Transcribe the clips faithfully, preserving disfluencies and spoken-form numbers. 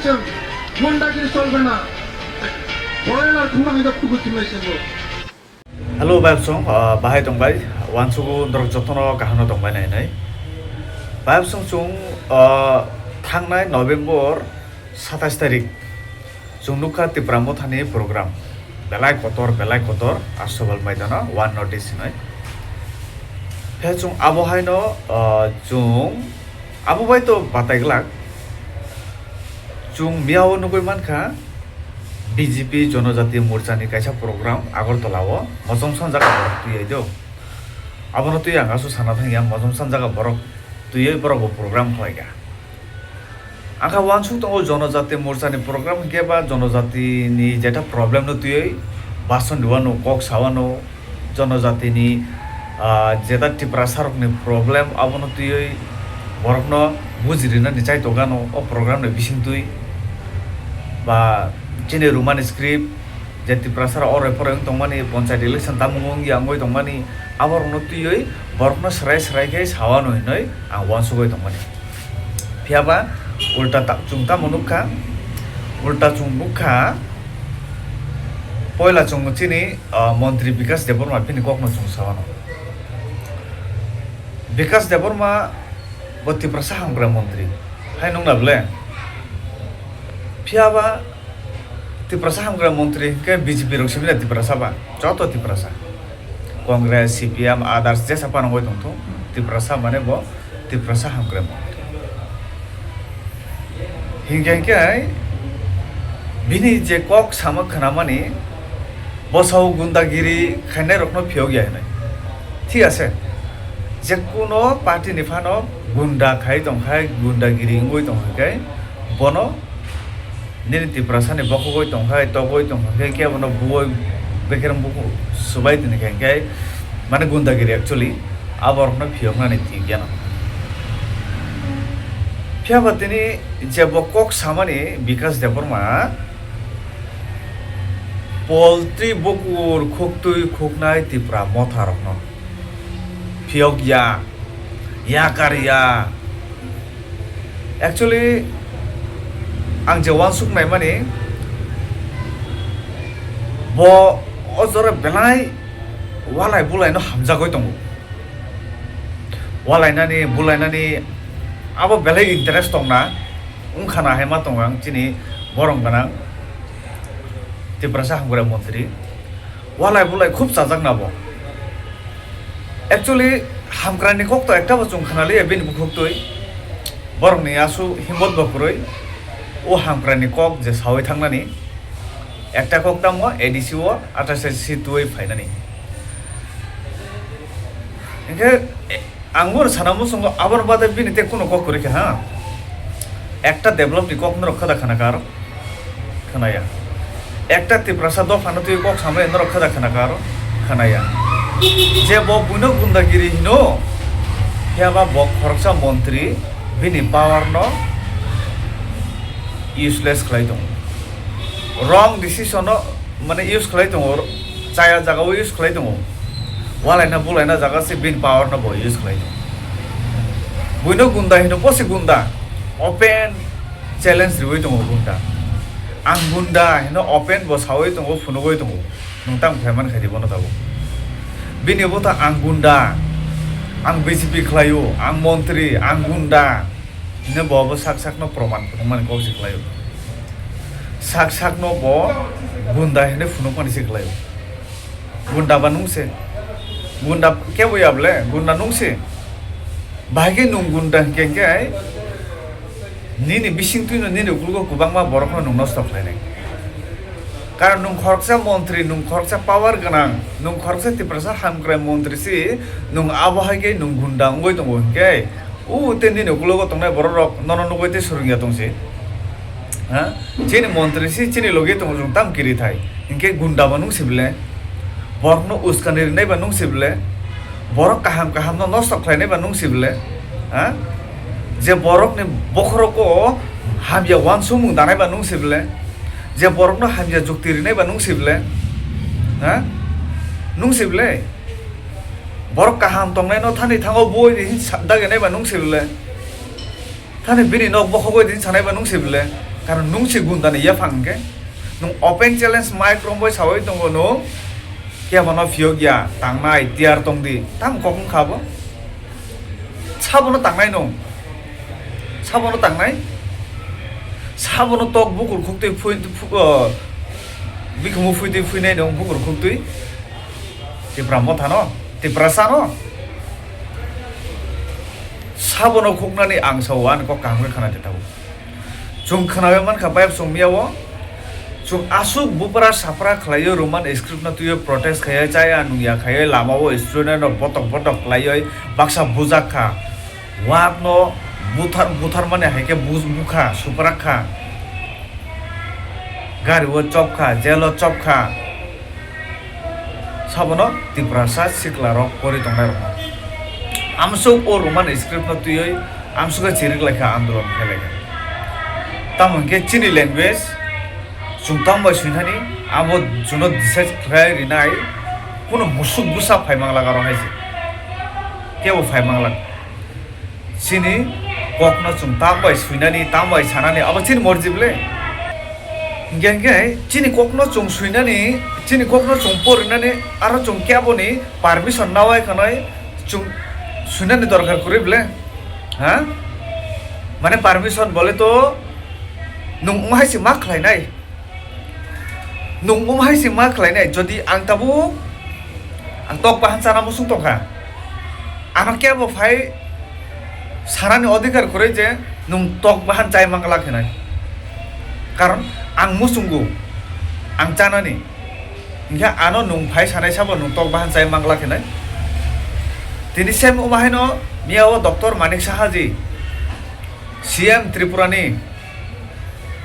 Gundagiri cholbe na. Broiler khuna hai da kubu chimai sebo. Hello, bayapsong, ah, bahai tongbai, wansugo norok jotono kaham no tongbai nai nai. Bayapsong chwng, ah, thangnai November satais tarik chwng nukha Tipra Mothani program. Belai kotor, belai kotor, Asobal Maidano, One North East hinwi. Khe chwng abo haino, ah, chwng abo bai to batai glak. Chwng miyao nugwi mankha, B J P Jonojati Morchani kaisa program Agartala o, mojom sanjak borok twi ai do. Abono twi ang aswk sana thangya, mojom sanjak borok twiwi borok bo program khlaikha. Angkha wansuk tongo Jonojati Morchani program hinkhe ba Jonojatini jeta problem no twiwi bason rwano, kok sawano, Jonojatini, ah, jeta Tiprasarokni problem abono twiwi borokno bujirinani chaitokgano o program ni bisingtwi ba chini Roman script je Tiprasarok oroi poroi wng tongmani, panchayat election tamung wngya wngwi tongmani, aborokno twiwi borokno swrai swrai khe sawano hinwi ang wansugwi tongmani. Phiyaba ulta ta-, chwng tamo nukha? Ulta chwng nukha, poila chwng chini, ah, montri Bikas Debbarma bini kokno chwng sawano. Bikas Debbarma bo Tiprasa hamkrai montri. Hai nukna ble? Phiyaba Tiprasa hamkrai montri hinkhe B J P rok simi na Tiprasa ba? Joto Tiprasa. Congress, C P M, others jesa phano wngwi tongthung, Tiprasa mane bo Tiprasa hamkrai montri. Hinkhe hinkhe bini je kok sama khnamani, bosao gundagiri khainai rokno phiyok ya hinwi. Thik ase, je kuno party ni phano gunda khai tongkhai, gundagiri wngwi tongkha khe bono nini Tiprasani bokhogwi tongkhai, togwi tongkha khe, kebono buwoi bekereng buku subai tini khe, khe mane gundagiri actually aborokno phiyoknani thik geno. Phiyaba tini je bo kok samani Bikas Debbarma, poltwi bukur khuktwi khuknai Tipra motharokno phiyok ya, yakar ya. Actually, ang je wansuk naimani, bo o jora belai walai bulaino hamjagwi tongo. Walainani, bulainani abo belai interest tongna, wngkhana hai ma tongo ang chini borom gwnang Tiprasa hamkrai montri. Walai bulai khub chajakna bo. Actually, hamkraini kok to ekta bo chwng khna liya bini bukhuktwi. Borokni asu himbot bo kwrwi. O hamkraini kok je sawi thangnani. Ekta kok tamo A D C o athas seat twi phainani. Hinkhe, e, Ang bono sana muchungo, aboni bade bini tei kunu kok kwrwi kha, ha? Ekta develop ni kok norok kha da khana kha aro? Khana ya. Ekta Tiprasa dophano twi kok samani norok kha da khana kha aro? Khana ya. Je bo buino gundagiri hino, phiya ba bo khoroksa montri, bini power no useless khlai tongo. Wrong decision no mane use khlai tongo, chaya jaga o use khlai tongo, walaina bulaina jaga se bini power no bo use khlai tongo. Buino gunda hino, bo se gunda, open challenge riwi tongo gunda. Ang gunda hino open bo sawi tongo, phunugwi tongo. Nwng tamo khlai man khaidi bono tabuk. Bini bo ta ang gunda, ang B J P khlaio, ang montri, ang gunda. Hino bo bo sak sakno proman phunukmani kok se khlaio. Sak sakno bo gunda hino phunukmani se khlaio. Gunda ba nung se. Gunda kebo ya ble, gunda nung se. Bahai khe nung gunda hinkhe hinkhe nini bising twino nini ukulugo kwbangma borokno nung nosto khlainai. Karon nung khoroksa montri, nung khoroksa power gwnang, nung khoroksa Tiprasa hamkrai montri si, nung abo hai khe nung gunda wngwi tongo hinkhe, o tei nini ukologo tongnai borok rok nono nugwi tei swrwngya tong si. Ha? Chini montri si chini logi tongo chwng tam kiri thai. Hinkhe gunda ba nung si ble? Borokno uskani rinai ba nung si ble? Borok kaham kaham no nosto khlainai ba nung si ble? Ha? Je borokni bokhorogo hamya wansukmung danai ba nung si ble? Je borokno hamya jukti rinai ba nung si ble? Ha? Nung si ble? Borok kaham tongnaino thani thango bui di hin sa-, dagenai ba nung si ble? Thani bini nok bokhogwi di hin sanai ba nung si ble? Karon nwng se gundani yaphang hwnkhe, nwng open challenge mic romwi sawi tongo nwng, kebono phiyok ya, tangnai, tiyar tongdi, tamo kok wngkha bo? Sabono tangnai nwng? Sabono tangnai? Sabono tok bukur khuktwi phui-, phu-, o, bikhumu phuitwi phuinai nwng bukur khuktwi? Tipra mothano? Tiprasano? Sabono khuknani ang sao, ani kok kaham khe khna di tabuk. Chwng khnawi mankha bayap chwng miyao. Chwng aswk bupra sapra khlaiwi Roman script no twiwi protest khaiwi chaya nungya khaiwi lamao student rok botok botok khlaiwi baksa bujak kha. Wak no buthar buthar mani hai khe bu-, bukha, suprak kha. Gari o chop kha, jail o chop kha. Sabono Tiprasa sikla rok pori tongnai rok. Amsuk o Roman script no twiwi amsuk khe chirik laikha, andolon khai laikha. Tamo hwnkhe chini language chwng tamo bai swinani abo chwngno decide khlai rinai, kuno musuk bwsa phai manglak aro hai se. Kebo phai manglak. Chini kokno chwng tam bai swinani, tam bai sanani, abo chini morji bwle. Hinkhe, hinkhe chini kokno chwng swinani, chini kokno chwng porinani, aro chwng keboni permission nawai khanai chwng swinani dorkar kwrwi bwle. Ha? Mane permission bole to nwng wng hai se ma khlainai. Nwng wng hai se ma khlainai, jodi ang tabuk ang tok bahan chana muchung tongkha, ano kebo phai sanani odhikar kwrwi je nwng tok bahan chai manglak hinai. Karon ang muchungo, ang chanani, hinkhe ano nwng phai sanai sabo nwng tok bahan chai manglak hinai. Tini same wngma haino miyao Doctor Manik Saha ji, C M Tripura ni,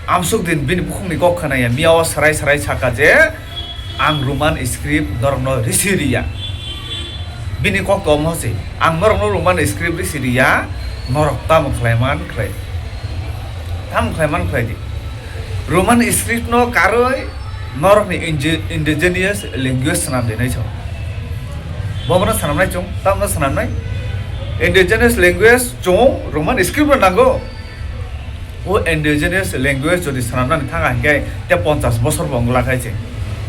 amsuk din bini bukhukni kok khwnaya, miyao sarai sarai saka je, "Ang Roman script norokno risi riya." Bini kok to omo se, "Ang norokno Roman script risi riya, norok tamo khlai man khlai, tamo khlai man khlai di. Roman script no karwi norokni inge-, indigenous language swnam dinai chwng." Bobono swnamnai chwng, tamno swnamnai? Indigenous language chwng Roman script no nango. O indigenous language jodi swnamnani thanga hinkhe te ponchash bosor bo wngla khai se.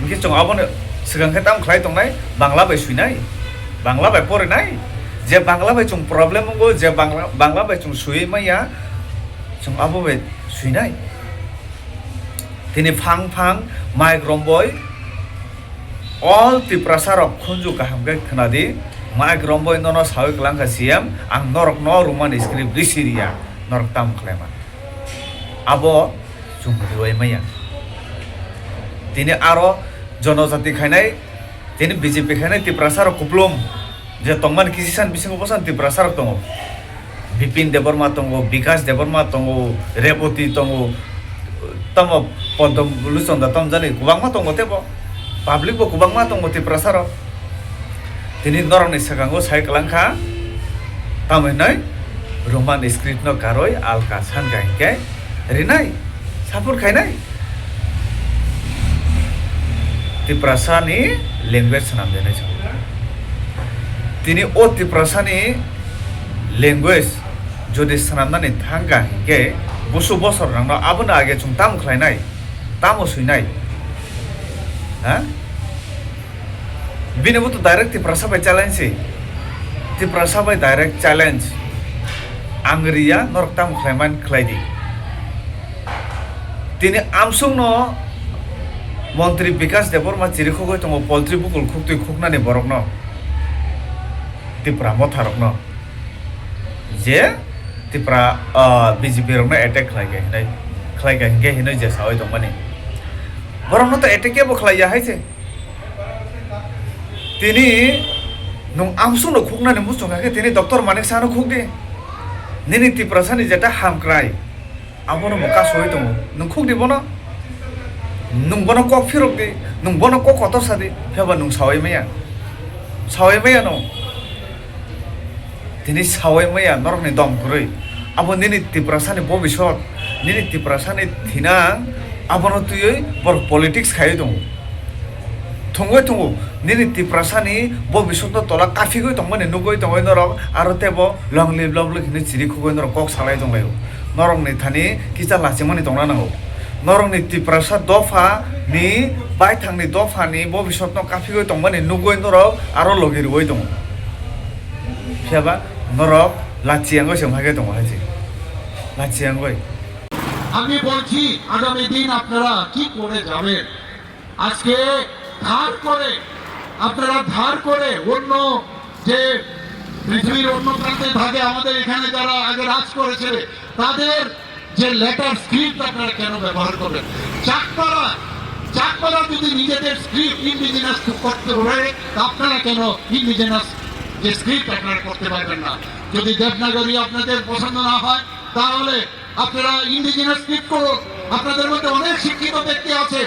Hinkhe chwng abono swkang khe tamo khlai tongnai? Bangla bai swinai, Bangla bai porinai. Je Bangla bai chwng problem wngo, je Bangla, Bangla bai chwng swiwi manya, chwng abo bai swinai. Tini phang phang mic romboi all Tiprasa rok khunju kaham khe khna di, mic romboi nono sawi kwlang kha C M, ang norok no Roman script risi riya, norok tamo khlai man. Abo chwng riwai maya. Tini aro jonojati khainai, tini B J P khainai Tiprasa rok kuplum je tongmani kisi san bisingo bosan Tiprasa rok tongo. Bipin Debbarma tongo, Bikash Debbarma tongo, Reboti tongo, tamo Podom Luchonda tamo jani kwbangma tongo tebo. Public bo kwbangma tongo Tiprasa rok. Tini norokni swkango sai kwlang kha, tamo hinwi Roman script no karwi alka san kha hinkhe rinai, support khainai. Tiprasa ni language swnam denai chwng. Tini o Tiprasa ni language jodi swnamnani thangkha hinkhe busu bosor nangno abono age chwng tamo khlainai, tamo swinai? Ha? Bini bo to direct Tiprasa bai challenge se. Tiprasa bai direct challenge. Ang riya, norok tamo khlai man khlai di. Tini amsukno Montri Bikash Debbarma chirikhogwi tongo, poultry bukul khuktwi khuknani borokno, Tipra motharokno, je Tipra, ah, B J P rokno attack khlai kha hinwi, khlai kha hinkhe hinwi je sawi tongmani. Borokno to attack kebo khlai ya hai se. Tini nwng amsukno khuknani muchung kha khe tini Doctor Manik Sahano khuk di. Nini Tiprasani jeta hamkrai, abono bo kasui tongo. Nwng khuk di bono. Nwng bono kok phirok di, nwng bono kok kotor sa di, phiya ba nwng sawi maya. Sawi maya no. Tini sawi maya norokni dom kwrwi. Abo nini Tiprasani bobisot, nini Tiprasani thinang, abono twiwi borok politics khaiwi tongo. Thwngwi tongo, nini Tiprasani bobisotno tola kaphigwi tongmani nugwi tongwi norok, aro teibo long live long live hinwi chiri khugwi norok kok salai tonglaio. Norokni thani kisa lachimani tongna nango. Norokni Tiprasa dopha ni baithangni dopha ni bobiswt no kaphigwi tongmani nugwi norok aro logi rwui tongo. Phiyaba norok lachiyangwi se wngkha khe tongo hai se. Lachiyangwi. আমি বলছি, আগামী দিন আপনারা কি করে যাবেন? আজকে ধার করে, আপনারা ধার করে অন্য যে পৃথিবীর অন্য প্রান্তে থাকে, আমাদের এখানে যারা আগে রাজ করেছে, তাদের যে লেটার স্ক্রিপ্ট আপনারা কেন ব্যবহার করবেন? চাকমারা, চাকমারা যদি নিজেদের স্ক্রিপ্ট ইন্ডিজিনাস করতে পারে, তা আপনারা কেন ইন্ডিজিনাস যে স্ক্রিপ্ট আপনারা করতে পারবেন না? যদি দেবনাগরী আপনাদের পছন্দ না হয়, তাহলে আপনারা ইন্ডিজিনাস স্ক্রিপ্ট করুন। আপনাদের মধ্যে অনেক শিক্ষিত ব্যক্তি আছে,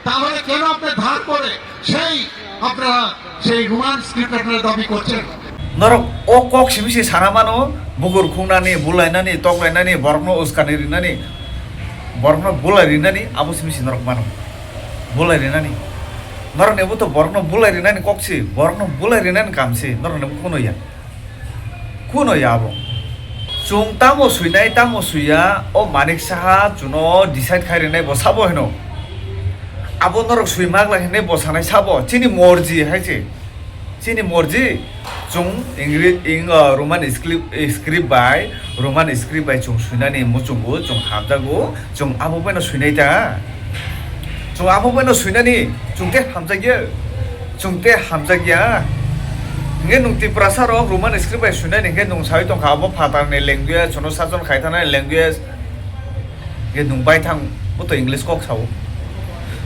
তাহলে কেন আপনি ধার করে সেই আপনারা সেই রোমান স্ক্রিপ্ট আপনারা দাবি করছেন? Norok o kok simi se sana mano, bukur khungnani, bulainani, toklainani, borokno uskani rinani, borokno bulai rinani, abo simi se norok mano. Bulai rinani. Norokni bo to borokno bulai rinani kok si, borokno bulai rinani kam si, norokni bo kuno ya. Kuno ya abo. Chwng tamo swinai, tamo swiya, o Manik Saha chuno decide khai rinai bo sabo hino. Abo norok swi magla hinwi bo sanai sabo, chini morji hai se. Chini morji, chwng Ingri-, ing, uh, Roman script, script bai, Roman script bai chwng swinani muchungo, chwng hamjago, chwng abo baino swinai ta. Chwng abo baino swinani, chwng te hamjakya. Chwng te hamjakya. Hingke nwng Tiprasa rok Roman script bai swinani hingke nwng sawi tongkha abo phatar ni language, chwngno sason khai thani language. Hingke nwng baithang bo to English kok sao.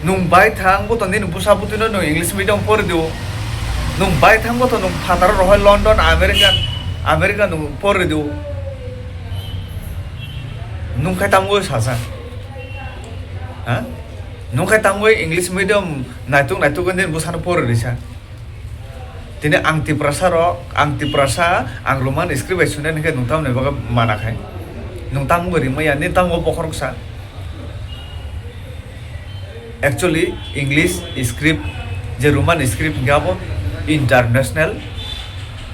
Nwng baithang bo to nini bwsa bwtwino nwng English medium pori dio. Nwng baithang bo to nwng phataro rohoi London, American, America nwng pori dio. Nwng khai tamo sasa. Ha? Nwng khai tamo English medium naituk naituk nini bwsano pori risa. Tini ang Tiprasa rok, ang Tiprasa, ang Roman script bai swnai hwnkhe nwng tamoni bagwi mana khai. Nwng tamo rimaya, nini tamo bokhorok sa. Actually, English script, je Roman script hwnkhe abo international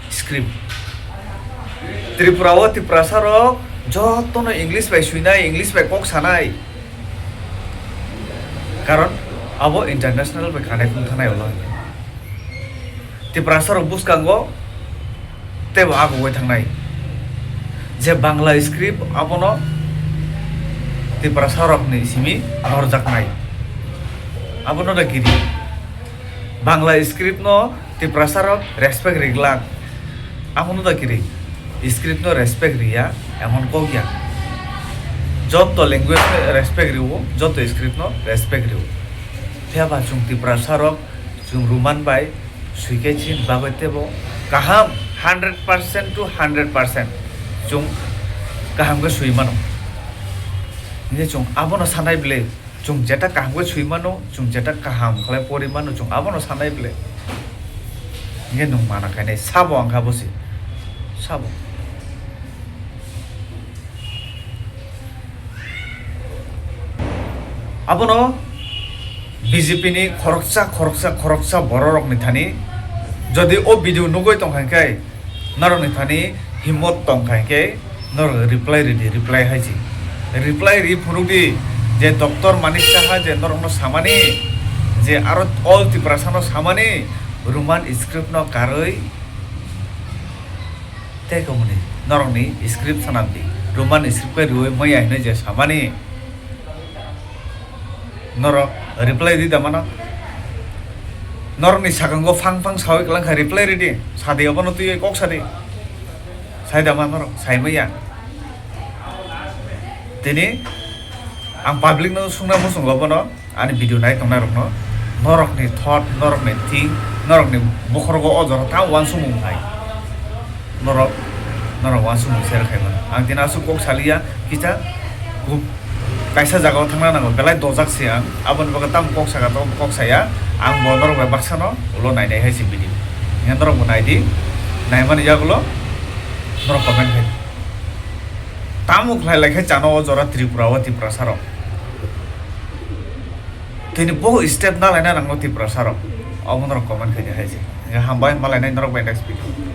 script. Tripura o Tiprasa rok jotono English bai swinai, English bai kok sanai. Karon abo international bai connect wng thanai ulo. Tiprasa rok bwskango teibo agugwi thangnai. Je Bangla script abono Tiprasa rokni simi norjaknai. Abono da kiri. Bangla script no Tiprasa rok respect riglak. Abono da kiri. Script no respect riya, emon kok ya. Joto language no respect riwo, joto script no respect riwo. Phiya ba chwng Tiprasa rok, chwng Roman bai, swikhe chini bagwi teibo kaham hundred percent to hundred percent chwng kaham khe swi mano. Hingke chwng abono sanai bwle, chwng jeta kaham khe swi mano, chwng jeta kaham khlai pori mano, chwng abono sanai bwle. Hingke nwng mana khainai sabo ang kha bosi. Sabo. Abono B J P ni khoroksa, khoroksa, khoroksa bororokni thani jodi o video nugwi tongkha hwnkhe, norokni thani himmot tongkha hwnkhe, norok reply ridi, reply hai si. Reply ri phunukdi je Doctor Manik Saha je norokno samani, je aro all Tiprasano samani, Roman script no karwi tei komoni norokni script sanamdi, Roman script khe riwi maya hinwi je samani. Norok reply di da mano. Norokni sakango phang phang sawi kwlang kha reply ridi. Sadi obono twiwi kok sadi. Sai da ma norok, sai maya. Tini ang public no sungna muchungo bono, ani video nai tongnai rokno, norokni thought, norokni think, norokni bokhorogo o jora ta uansukmung hai. Norok, norok uansukmung share khai mano. Ang tini aswk kok saliya, kisa, ku-, kaisa jagao thangna nango, belai dojak se ang. Aboni bagwi tamo kok saka, tamo kok saya. Ang bo norok bai baksano ulo nainai hai se video. Hingke norok bo naidi, naimani yagulo norok comment khai. Tamo khlai lai khe chano o jora Tripura o Tiprasa rok. Tini bo step na laina nango Tiprasa rok. Obo norok comment khai di hai se. Hingke hambai, ma lainai norok bai next video.